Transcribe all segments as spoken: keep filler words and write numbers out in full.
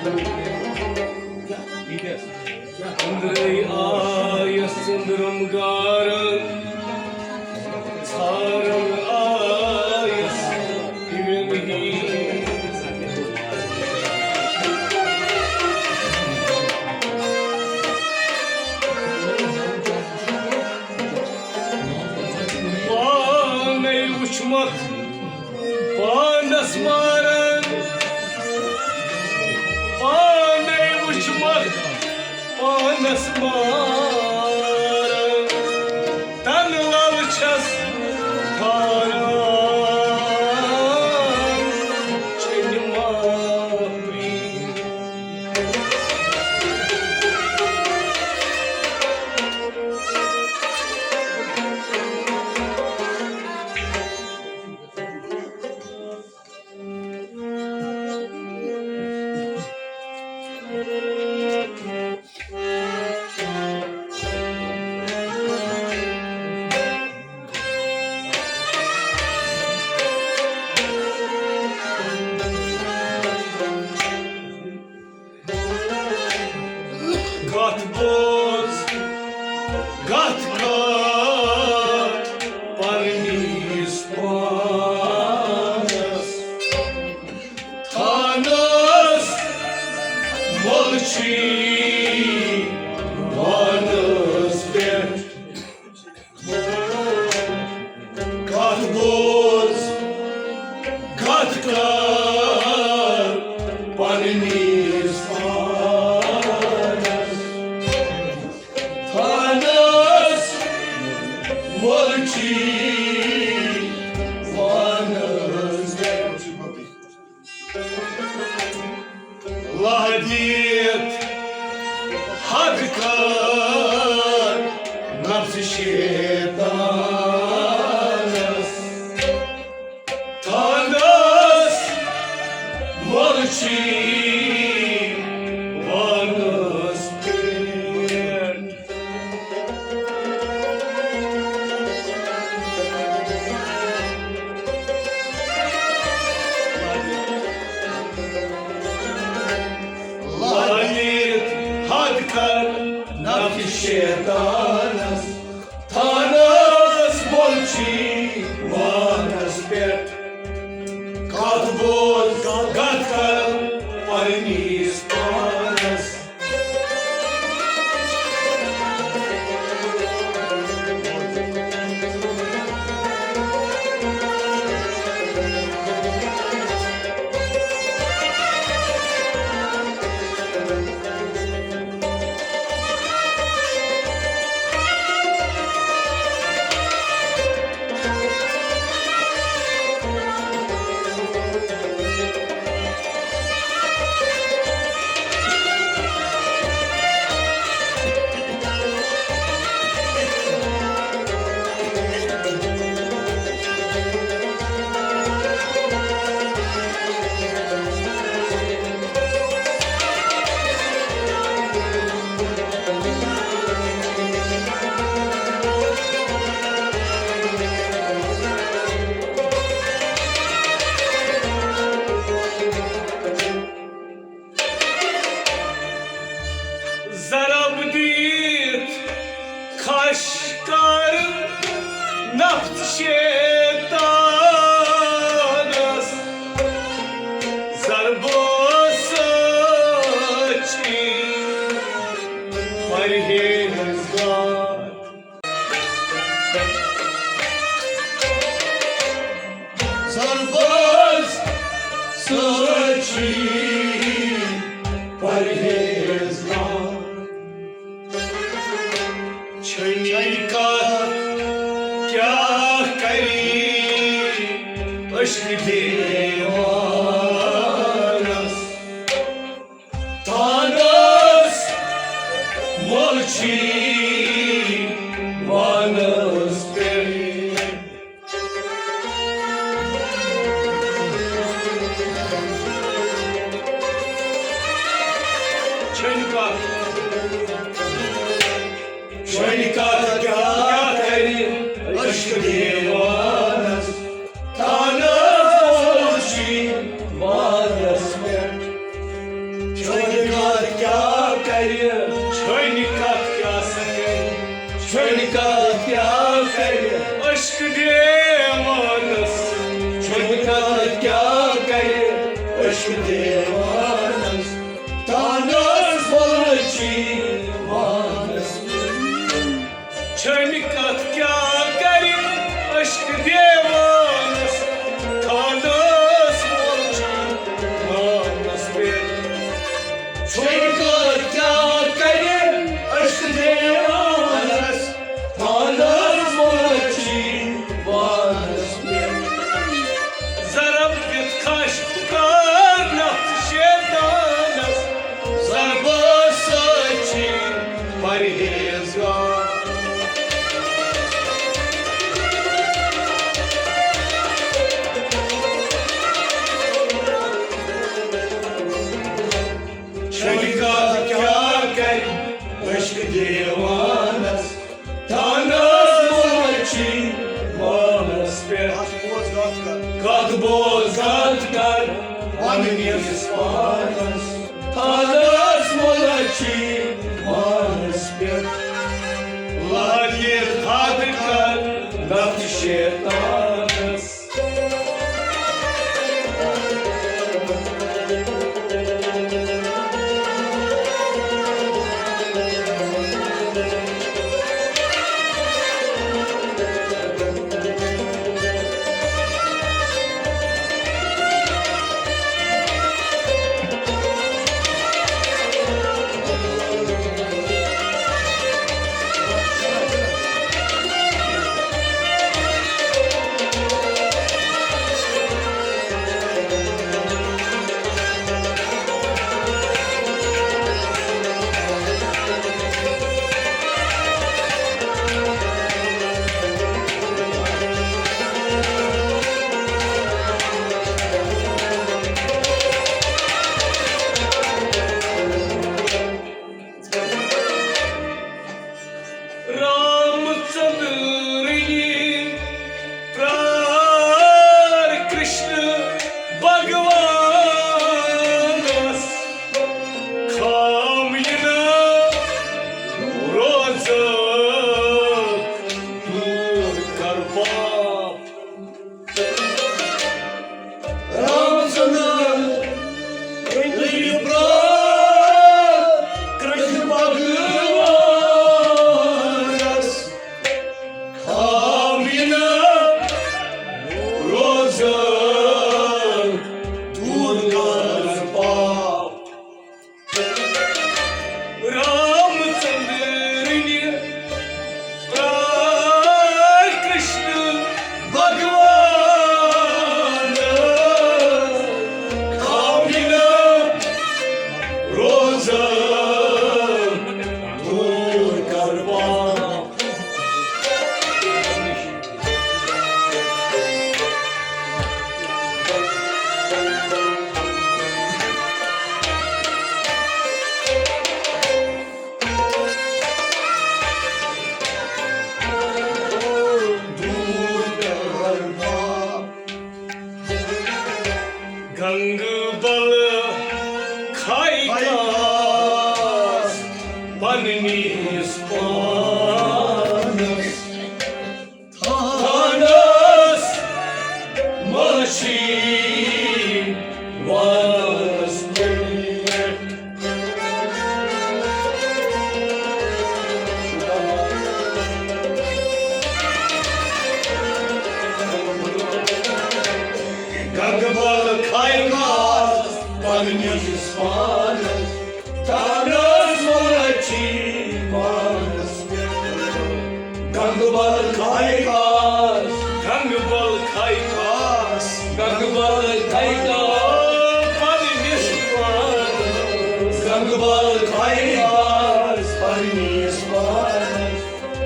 أنٛدرَے آیَس ژٔنٛدرَم گارَن، ژھارَن آیَس ہِوٮ۪ن ہی۔ پانے وُچھمکھ پانس مارن، پانے وُچھمکھ پانس مارن، تنہٕ لل چھس ٹھاران چنہِ ماہوی۔ کتھ بوز، کتھ کر پننِس پانس۔ تھانس مۄلچی وانس پٮ۪ٹھ۔ کتھ بوز، کتھ کر پننِس پانس۔ تھانس مۄلچی وانس پٮ۪ٹھ۔ لادِتھ حد کر نفس شیطانس۔ تھانس مۄلچی وانس پٮ۪ٹھ۔ لٲنِتھ حد کر نفس شیطانس، تھانس مۄلچی وانس پٮ۪ٹھ۔ کتھ بوز، کتھ کر پننِس پانس۔ ضرب دِتھ کھش کر نفس شیطانس، ضربو سۭتۍ چھِ پرہیزگار۔ سرباز سٲتھی پرہیزگار۔ چھٔنۍ کتھ کیٛاہ کرِ عشق دیوانس۔ تھانس مۄلچی وانس پٮ۪ٹھ۔ چھٔنۍ کتھ، چھٔنۍ کتھ کیٛاہ کرِ عشق دیوانس۔ تھانس مۄلچی وانس پٮ۪ٹھ۔ دیوانس۔ چھُنہٕ کانٛہہ کیٛاہ کرِ عشق دیوانس، تانس مۄلچی وانس۔ چھنہٕ کتھ کیٛاہ کرِ عشق دیوانس، خانس مۄلچی وانس پٮ۪ٹھ۔ چھنہٕ کتھ کیٛاہ کرِ عشق دیوانس، خانس مۄلچی وانس پٮ۪ٹھ۔ ضرب دِتھ کھش کر نفس شیطانس، ضربہٕ سۭتۍ چھِ پرہیزگار۔ چھنہٕ کتھ کیٛاہ کرِ عشق دیوانس، تانس مۄلچی وانس پٮ۪ٹھ۔ کتھ بوز، کتھ کر، کتھ بوز، کتھ کر پننِس پانس۔ تانس مۄلچی وانس پٮ۪ٹھ۔ لہر یِتھ حد کر نفس شیطانس۔ رام چندر یی پرار کرشن بھگوانس، خام یہِ نہٕ روزٕ دوٗر کر پاپ۔ رام چندر یی پرار کرشن بھگوانس، خام یہِ نہٕ روزٕ دوٗر کر پاپ۔ رام چندر نہِ پرار کرشن بھگوان، خام یہِ نہٕ روزٕ دوٗر کر پاپ۔ گنگہٕ بل کھاے کاس پننِس پانس۔ تھانس ملشی وانس پٮ۪ٹھ۔ گنگہٕ بل کھاے کاس پننِس پانس۔ تھانس ملشی وانس۔ گنگہٕ بل کھاے کاس۔ گنگہٕ بل کھاے کاس۔ گنگہٕ بل کھاے کاس پننِس پانس۔ گنگہٕ بل کھاے کاس پننِس پانس۔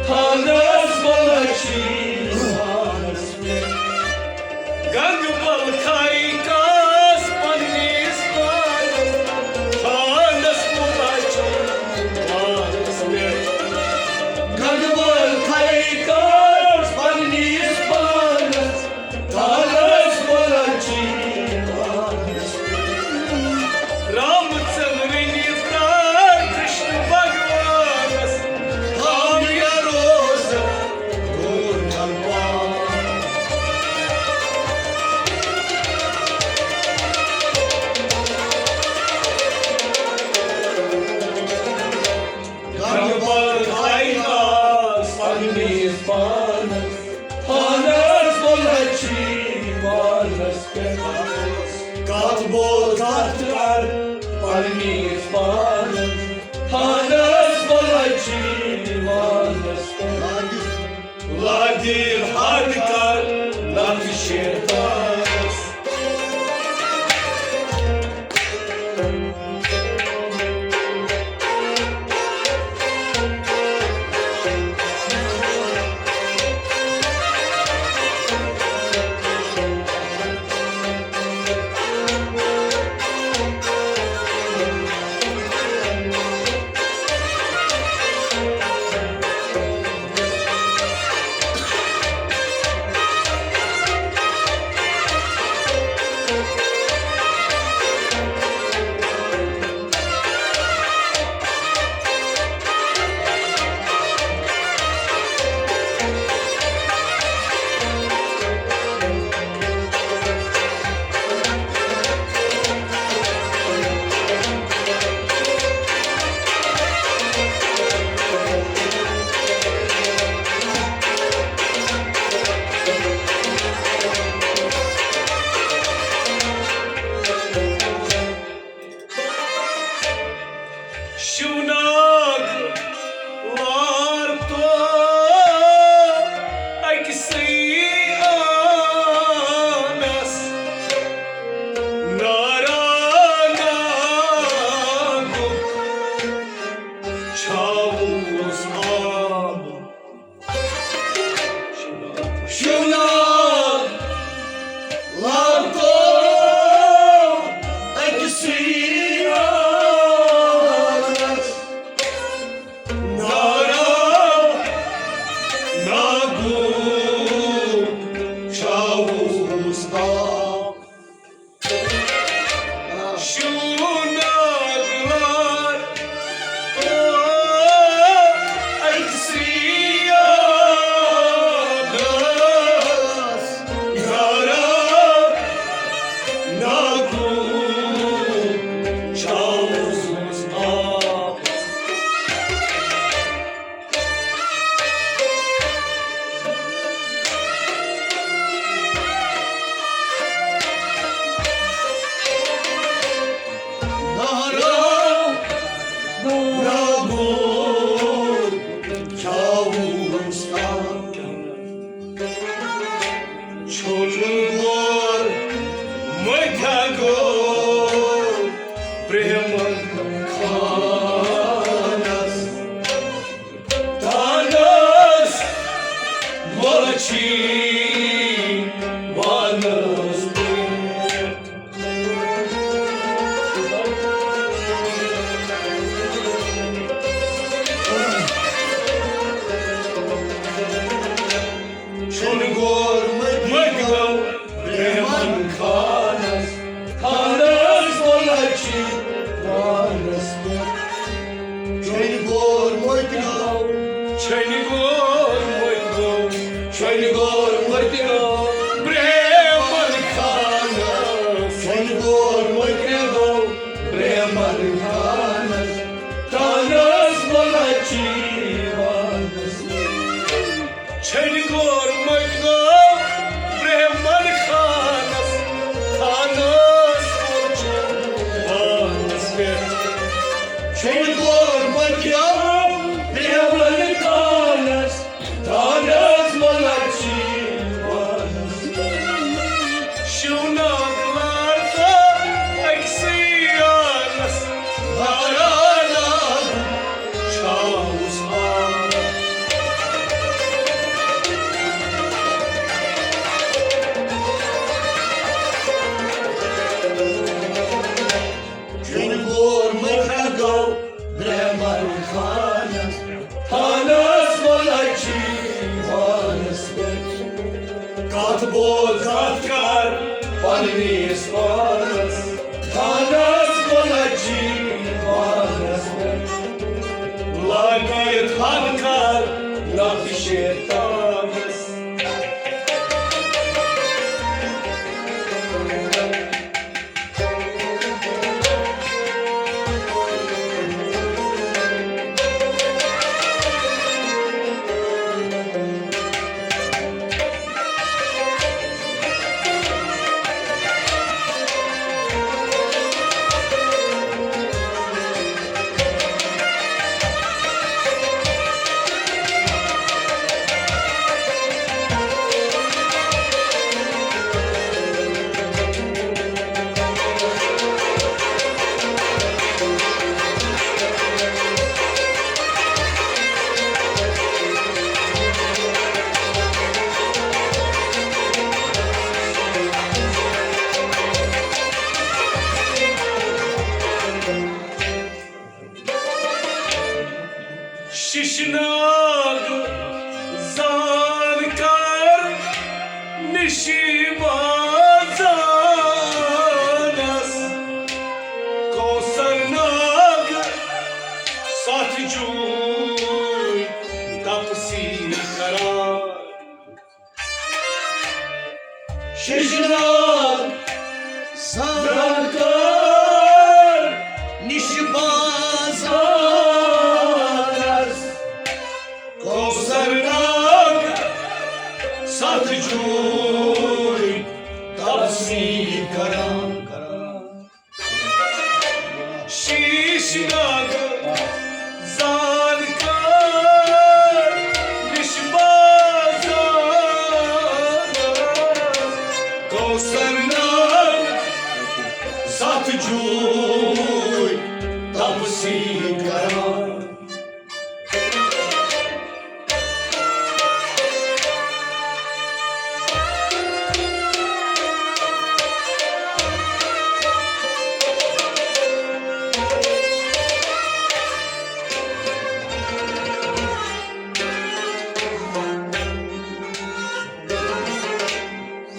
تھانس ملشی وانس۔ گنگہٕ بل کھاے کاس پننِس پانس، خانس ملشی وانس پٮ۪ٹھ۔ گنگہٕ بل کھاے کاس پننِس پانس، خانس ملشی وانس پٮ۪ٹھ۔ رام چندر نہِ پرار کرشن پننِس پانس تھانس بلچی وانس پٮ۪ٹھ۔ لادِ حد کر نقشِ تانس۔ شِوناگ وار تو أکسٕے آنس، نارا ناگُک چھاوُس آب۔ شِوناگ لاتو أکسٕے آنس، نارا ناگُک چھاوُس آب۔ شِوناگ لار تو أکسٕے آنس، نارا ناگُک چھاوُس آب۔ نارا ناگُک چھاوُس آب۔ چھُنہٕ گور مٔتھیا گوٚو برٛہمن خانس۔ تانس ملچی وانس پٮ۪ٹھ۔ چھُنہٕ گور مٔتھیا گوٚو برٛہمن خانس، خانس ملچی وانس پٮ۪ٹھ۔ چھُنہٕ گور مٔتھیا گوٚو، چھُنہٕ گور مٔتھیا گوٚو، چھُنہٕ گور مٔتھیا گوٚو برٛہمن خانس، چھُنہٕ گور مٔتھیا گوٚو برٛہمن خانس، خانس ملچی وانس۔ چھٔنۍ گور مٔتۍ گوٚو برٛہمن خانس، خانس وانس پٮ۪ٹھ۔ چھٔنۍ گور مٔتۍ گوٚو برٛہمن خانس، خانس ملچی وانس۔ شِوناگ لار تہٕ أکسٕے آنس، نارا ناگ چھاوُس آب۔ چھُنہٕ گور مٔتھیا گوٚو برٛہمن خانس، خانس ملچی وانس پٮ۪ٹھ۔ کتھ بوز، کتھ کر پننِس پانس، خانس ملچی وانس پٮ۪ٹھ۔ لٲگِتھ ہتھ کر نقشِ تانس۔ چون تپسی کران۔ ششناگ زانکار نِش بازانس، کوثر ناگ ستھ جوٗرۍ تپسی کران۔ شیٖش ناگ زانکار نِش بازانس، کوثر ناگ ستھ جوٗرۍ تپسی کران۔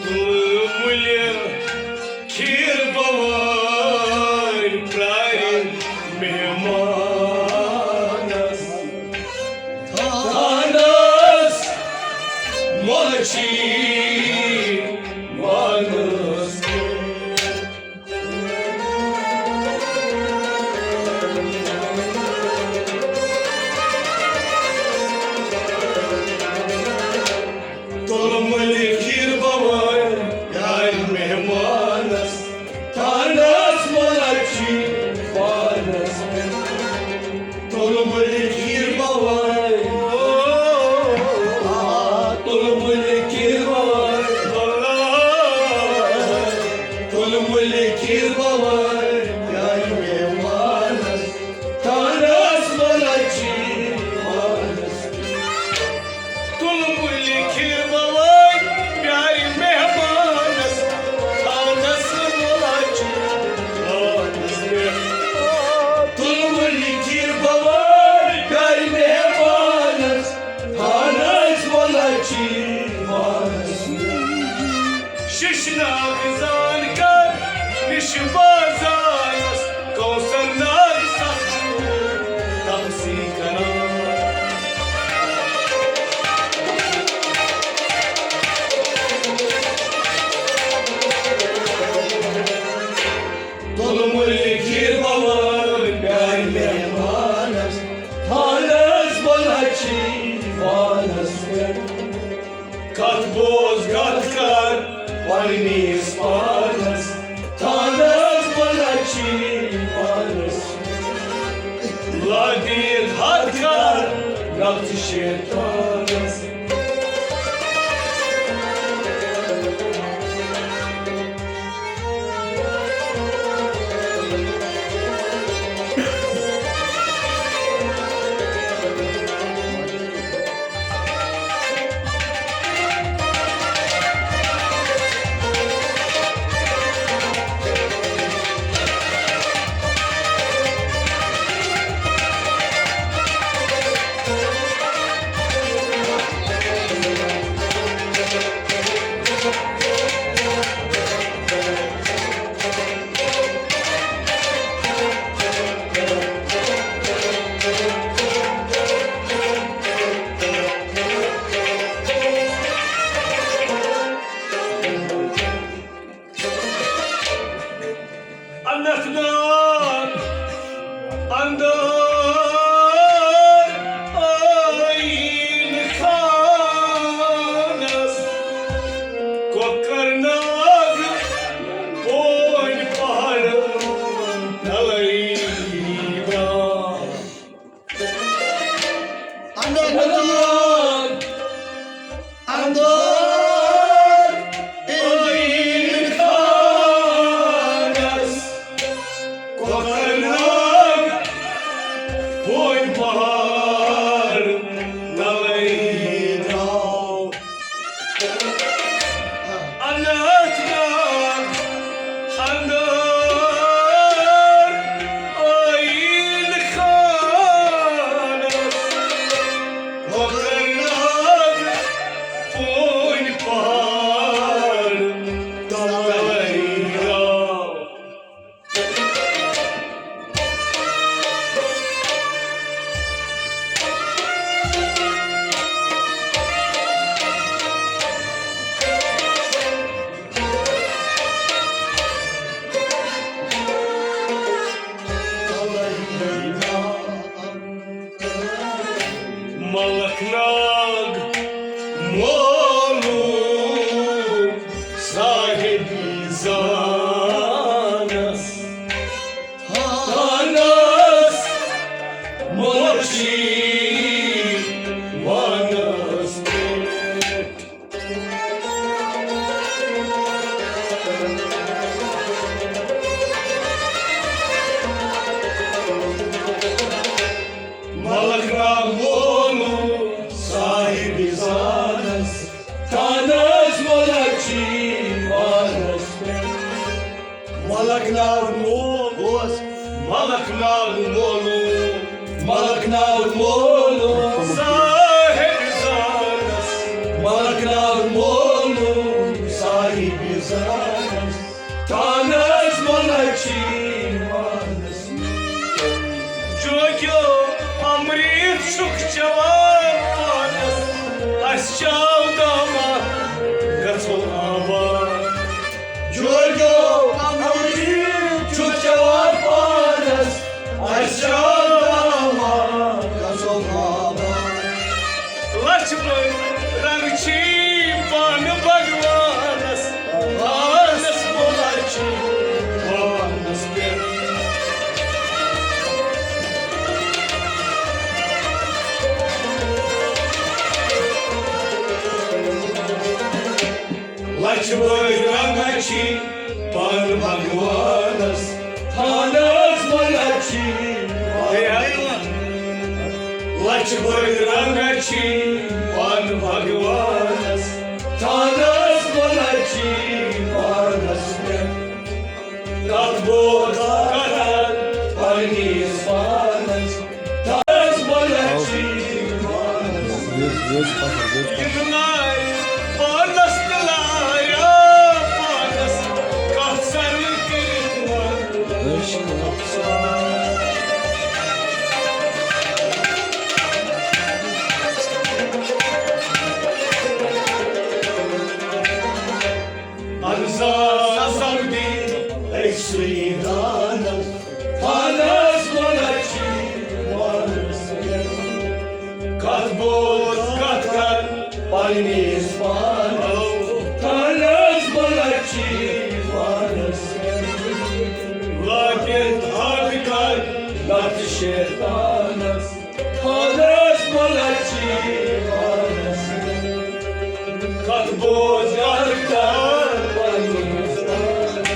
تُلمُلہِ کھیٖر بوٲرۍ پرٛارِ مہمانس۔ تھانس مۄلچی وانس۔ تُلمُلہِ کھیٖر بوٲرۍ پرٛارِ مہمانس، تھانس مۄلچی وانس۔ تُلمُلہِ کھیٖر بوٲرۍ، آ، تُلمُلہِ کھیٖر بوٲرۍ، تُلمُلہِ کھیٖر بوٲرۍ پرٛارِ مہمانس، تھانس مۄلچی وانس۔ تُلمُلہِ کھیٖر بوٲرۍ پرٛارِ مہمانس، تھانس مۄلچی وانس پٮ۪ٹھ۔ تُلمُلہِ کھیٖر بوٲرۍ پرٛارِ مہمانس، تھانس مۄلچی وانس پٮ۪ٹھ۔ ششناگ زانکار نِش بازانس، کوثر ناگ ستھ جوٗرۍ تپسی کران۔ تُلمُلہِ کھیٖر بوٲرۍ پرٛارِ مہمانس، تھانس مۄلچی وانس پٮ۪ٹھ۔ کتھ بوز، کتھ کر پننِس پانس، تھانس مۄلچی وانس۔ لادِتھ ہتھ کر نفژ شیطانس۔ ناو مول اوس ملک ناو مولوٗ، ملک ناو مولوٗ۔ صاحب زانس۔ ملک ناو مولوٗ صاحب زانس۔ تانس ملک چی مانس۔ جوگیو امریت چھُکھ چٮ۪وان پانس، اَسہِ چاو داماد گژھو آباد۔ جوگیو امریت چھُکھ چٮ۪وان پانس، اَسہِ چاو داماد گژھو آباد۔ لچھ بٔدۍ رنگ چھی پانہٕ بھگوانس، پانس بُلچھ چھی پانس پٮ۪ٹھ۔ لچھ بٔدۍ رنگ چھی پانہٕ بھگوانس، پانس بُلچھ چھی۔ لچھ بٔدۍ رنگ چھی پانہٕ بھگوانس، تھانس بُلچھ چھی پانس پٮ۪ٹھ۔ کتھ بوز کتھ کر پننِس پانس، تھانس بُلچھ چھی پانس۔ یِم نارِ پانس تہِ لاریا پانس، کتھ سر کٔرِتھ وَن۔ انسان سپدی أکسٕے دانس، پانس بُلچھ چھی پانس۔ کتھ بوز کتھ کر پننِس پانس، پانس بُلچھ چھی پانس۔ لاگتھ حق کر نتہٕ شیطانس، پانس بُلچھ چھی پانس۔ کتھ بوز کتھ کر پننِس پانس۔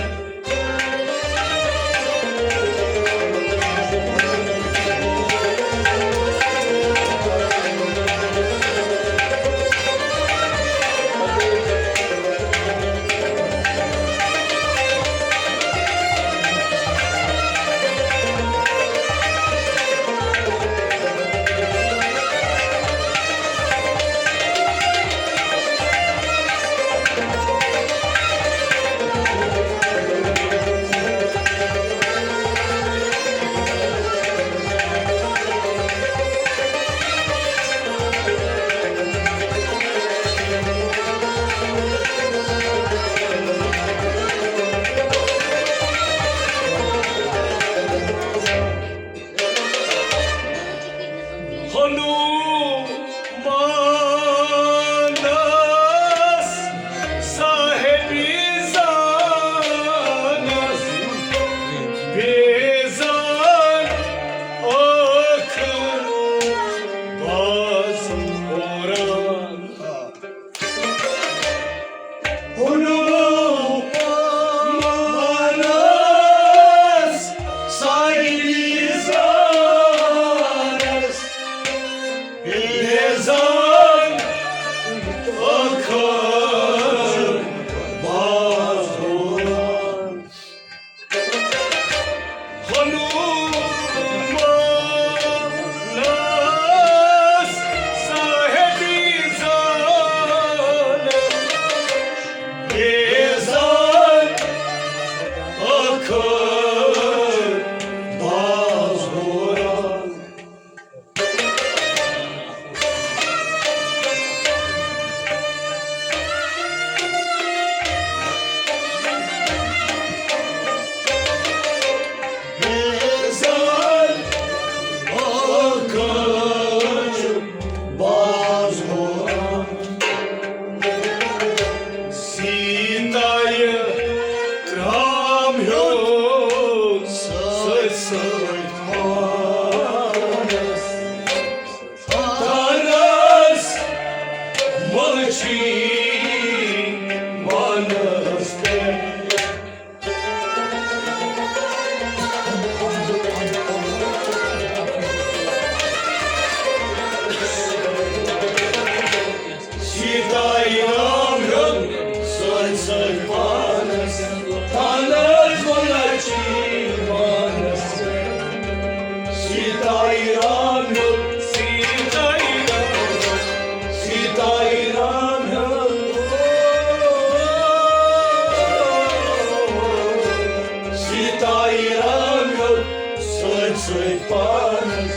سۭتۍ پانس،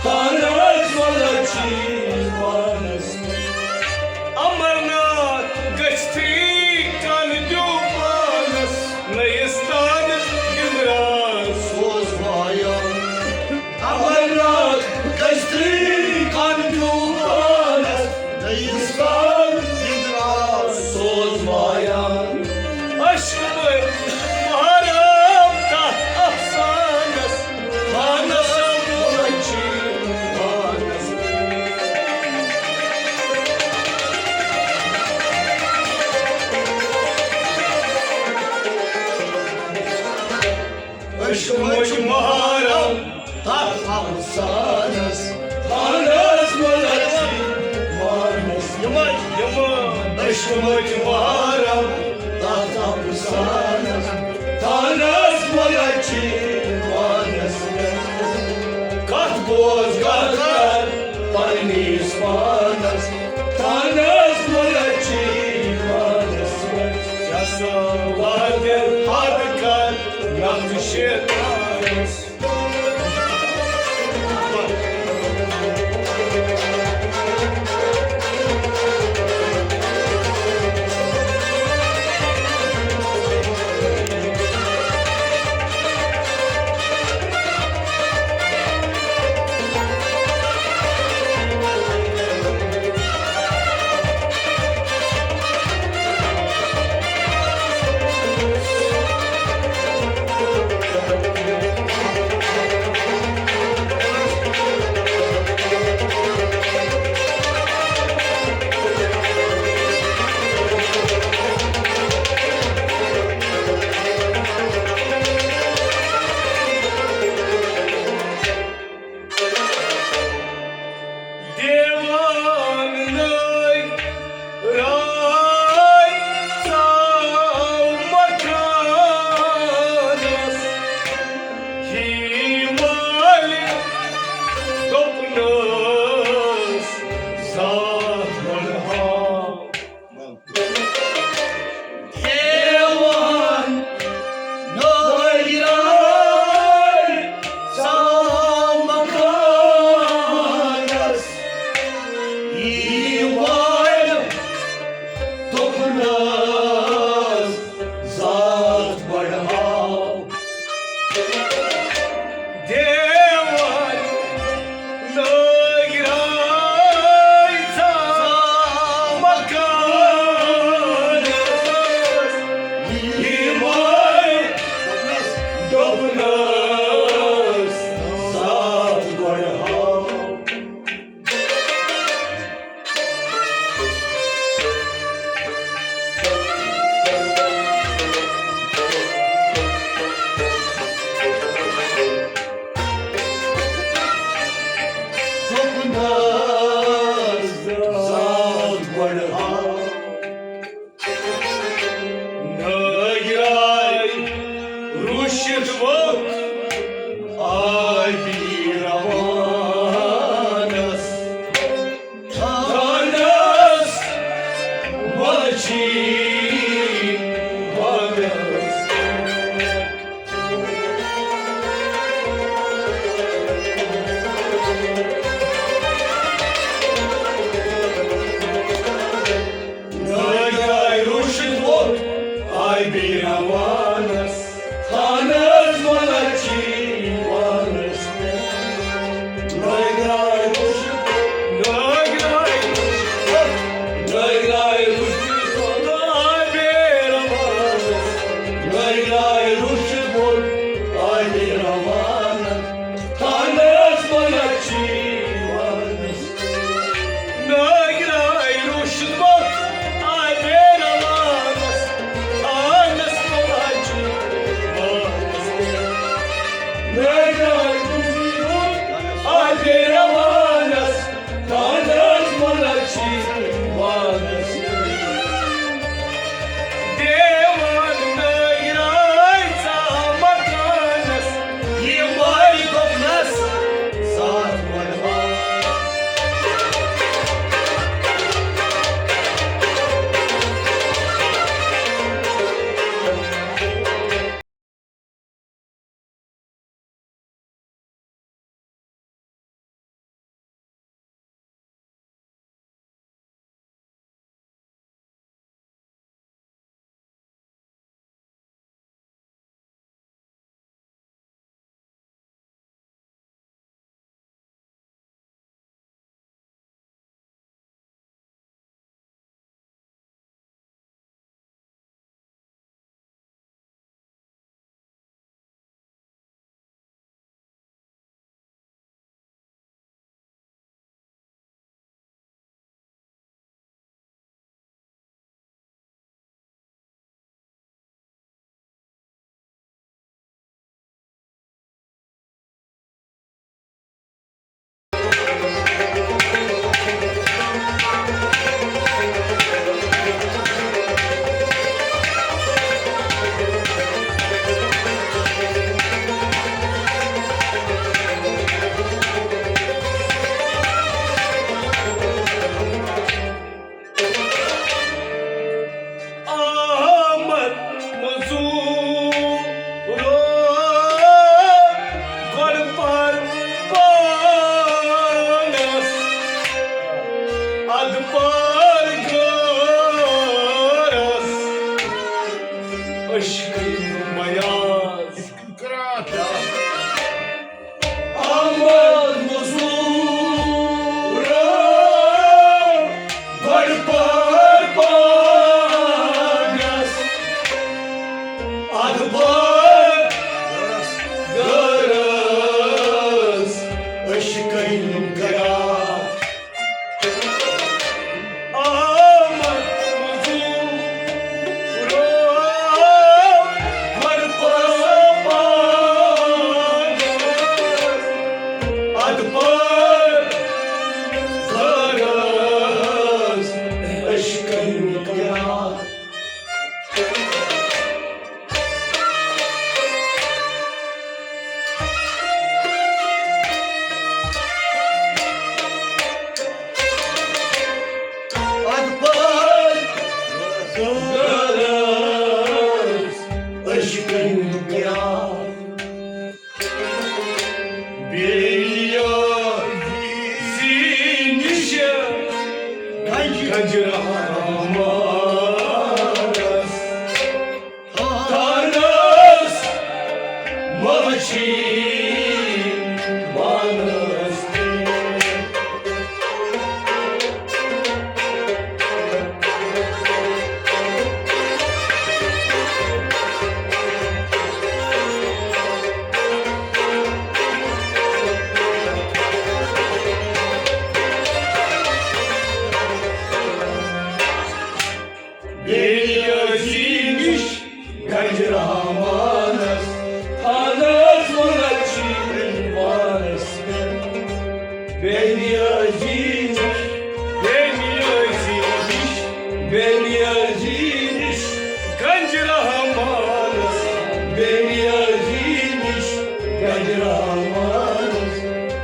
پانس وۄلہٕ چی پانس۔ امرناتھ گژھتھٕے کن دیُو پانس، نٔیِس تانس گِنٛدراس سوز وایان۔ امرناتھ گژھتھٕے کن دیُو پانس، نٔیِس تانس گِنٛدراس سوز وایان۔ عشق مٔتۍ محرم تتھ افسانس، پانس وۄلہٕ چی پانس۔ عشق مٔتۍ محرم تتھ افسانس، پانس وۄلہٕ چی پانس۔ یِمے، یِمے۔ عشق مٔتۍ محرم تتھ افسانس، پانس وۄلہٕ چی پانس۔ کتھ بوز، کتھ کر پننِس پانس، پانس وۄلہٕ چی پانس۔ کیٛاہ سا وعدٕ حد کر نفس شیطانس۔ دیوان نٲے راے ژاو مکانس، ہی والہِ دوٚپنس ذات وَنہا۔ دیوان نٲے راے ژاو مکانس، یی وٲلۍ دوٚپنس ذات بڑھاو۔ دیوان نٲے راے ژاو مکانس، یی وٲلۍ دوٚپنس ذات بڑھاو۔ دوٚپنس ذات بڑھاو۔ نٲے راے روٗشِتھ ووٚتھ آبی روانس۔ تھانس وۄلہٕ چی پانس۔ نٲے راے روٗشِتھ ووٚتھ آبی روانس۔ تھانس وۄلہٕ چی پانس۔ پار دارس عشقن کیا۔ اتھ پار دارس عشقن کیا۔ بیٚیہِ زی نِش گنج رحمانس تھانس مچھی وانس۔ بیٚیہِ زی نِش گنج رحمانس تھانس مچھی وانس۔ بیٚیہِ زی نِش، بیٚیہِ زی نِش، بیٚیہِ زی نِش گنج رحمانس۔ بیٚیہِ زی نِش گنج رحمانس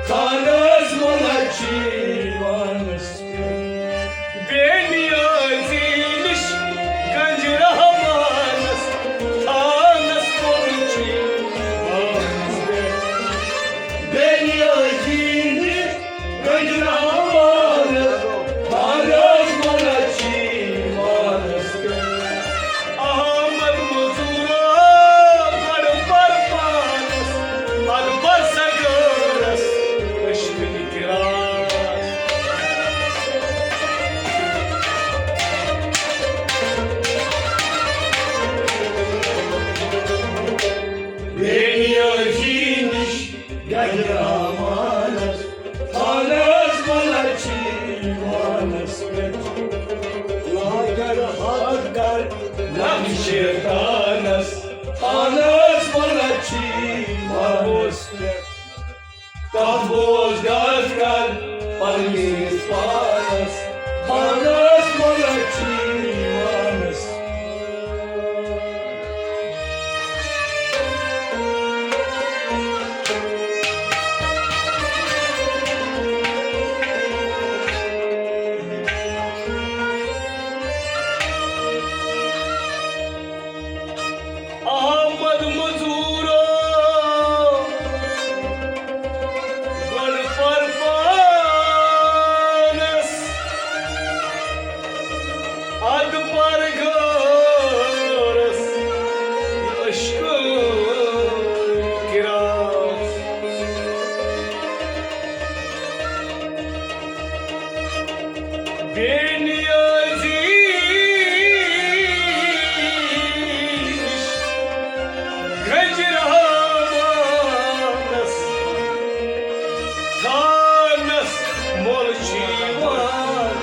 تھانس مچھی وانس۔ بے نیازی نِش گنج رحمانس تھانس مچھی وانس پٮ۪ٹھ۔ بے نیازی نِش گنج رحمانس تھانس مچھی وانس پٮ۪ٹھ۔ احمد مزورو گۄڈٕ پر پانس، پتہٕ پر سگٲرس عشقٕکۍ گراس۔ بے نیازی نِش گنج رحمانس تھانس مچھی وانس پٮ۪ٹھ۔ لاگر حد کر لم شیطانس تھانس مچھی وانس پٮ۪ٹھ۔ تَتھ بوز گژھ کر پننِس پانس، پانس ملک چھِ یِوانس۔ احمد مزورو گۄڈٕ پر پانس، ادٕ پر غٲرس عشقہٕ گراس۔ بے نیازی نِش گنج رحمانس تھانس مۄل چھِ یِوان۔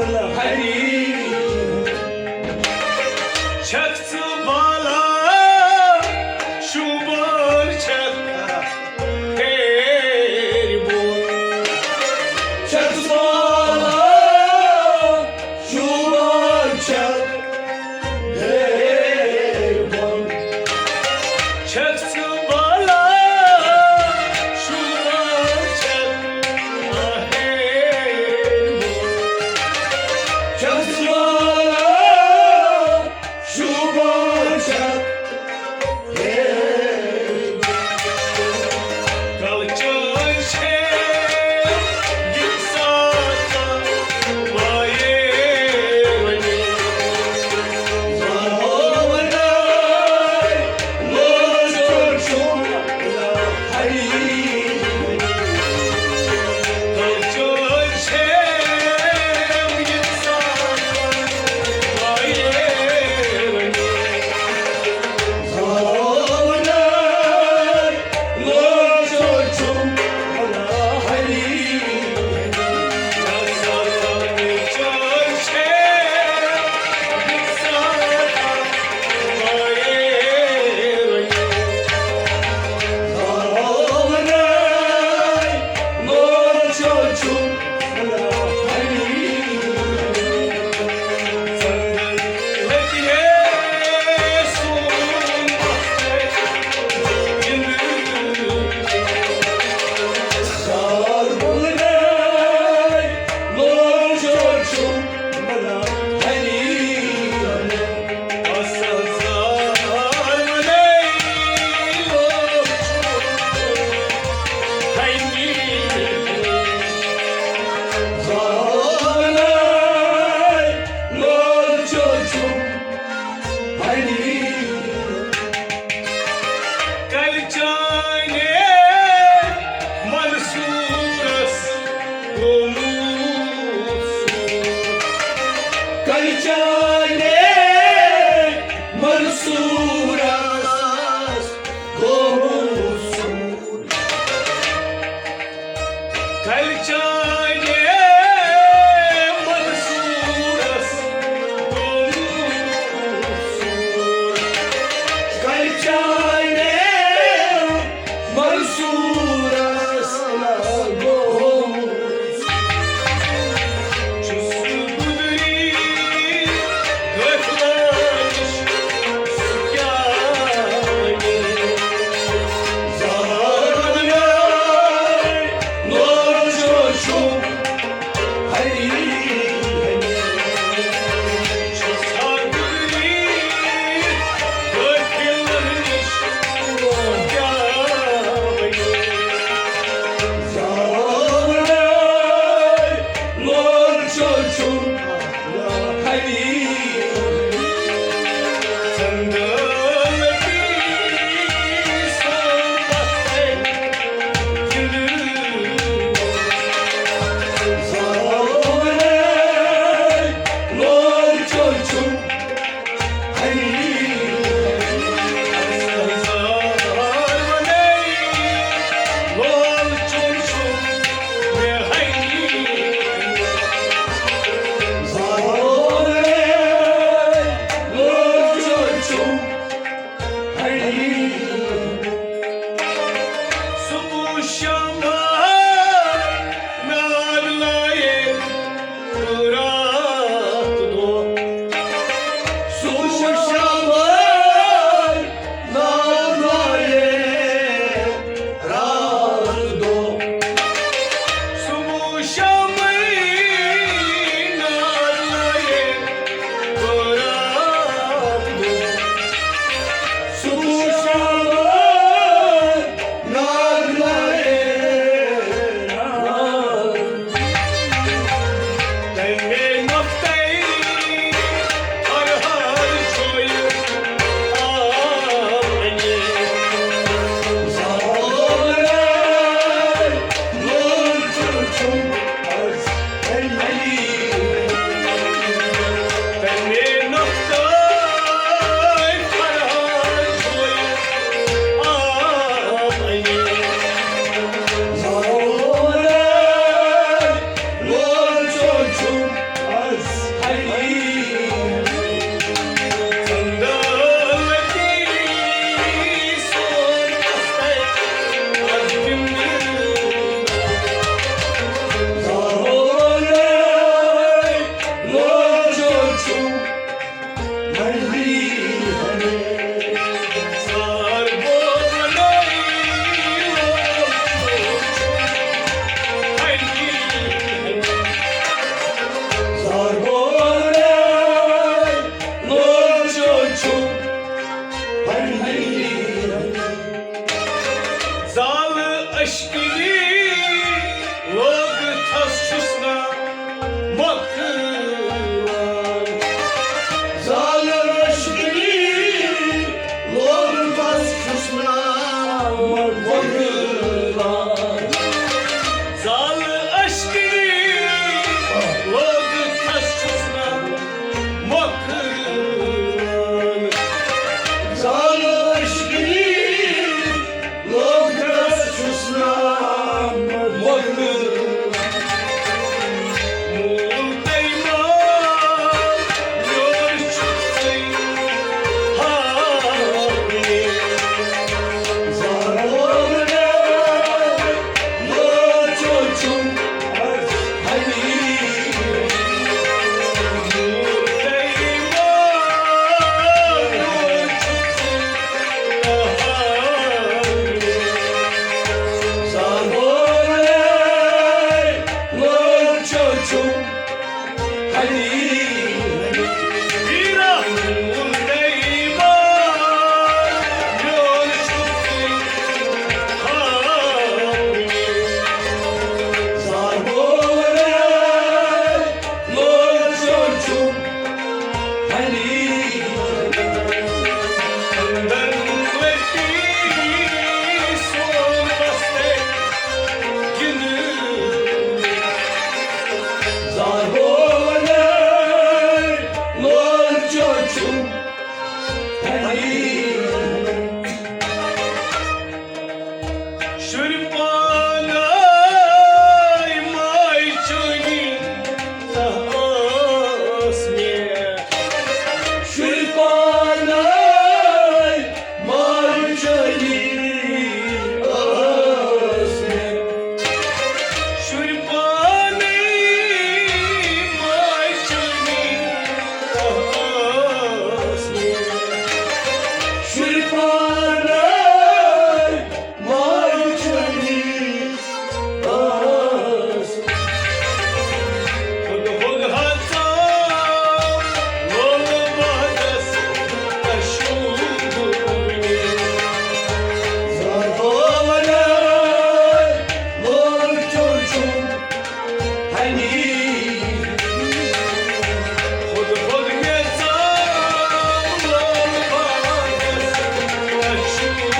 ہری۔ چھکھ ژٕ بالا شوٗبان چھکھ ہیرِ بۄن۔ چھکھ ژٕ بالا شوٗبان چھکھ ہیرِ بۄن۔ چھکھ ژٕ بالا شوٗبان چھکھ ہیرِ بۄن۔ چھکھ ژٕ بالا شوٗبان چھکھ ہیرِ بۄن۔ کلہٕ چٲنۍ چھے یہِ ساکھا وایے وۄنۍ۔ کلہٕ چٲنۍ منصوٗرس گوٚمُت سوٗر۔ کلہٕ چٲنۍ منصوٗرس گوٚمُت سوٗر۔ کلہٕ چٲنۍ منصوٗرس گوٚمُت سوٗر۔ کلہٕ چٲنۍ منصوٗرس گوٚمُت چھُس گُزری قٲفلہٕ نِش سُہ کیٛاہ وَنہِ؟ زانَے لوچو چھُم ہری ہری۔ چھُس ہا گُزری قٲفلہٕ نِش سُہ کیٛاہ وَنہِ؟ زانَے لوچو چھُم ہری۔ صبح شام نار لایے رات دۄہ۔ صبح شام نار لایے رات دۄہ۔ صبح شام نار لایے رات دۄہ۔ صبح شام نار لایے رات۔ تَمے نۄقطَے فرہاد چھُ یہِ آو اَنہِ۔ زانَے لوچو چھُم ہری۔ تَمے نۄقطَے فرہاد چھُ یہِ آو اَنہِ۔ زانَے لوچو چھُم شُرۍ پانَے ماے چٲنی ٲس مےٚ۔ شُرۍ پانَے ماے چٲنی ٲس مےٚ۔ شُرۍ پانَے ماے چٲنی ٲس مےٚ۔ شُرۍ پانَے ماے چٲنی ٲس۔ خود خود ہسا لول باغس اشوب۔ زاتو ولے لول چوچو ہنی۔ خود خود گژھان لول باغس اشوب۔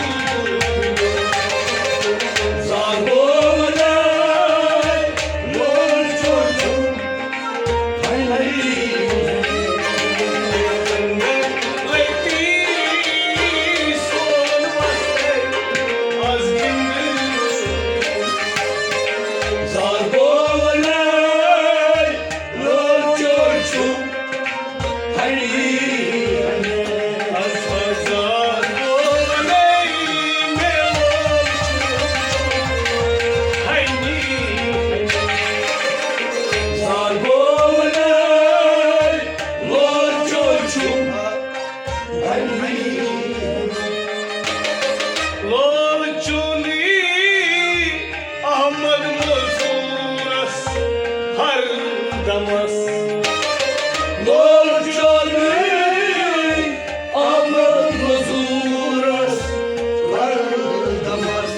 لول چونی احمد مزورس ہر دمس۔ لول چونی احمد مزورس ہر دمس۔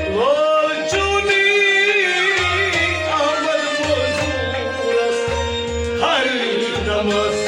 لول چونی احمد مزورس ہر دمس۔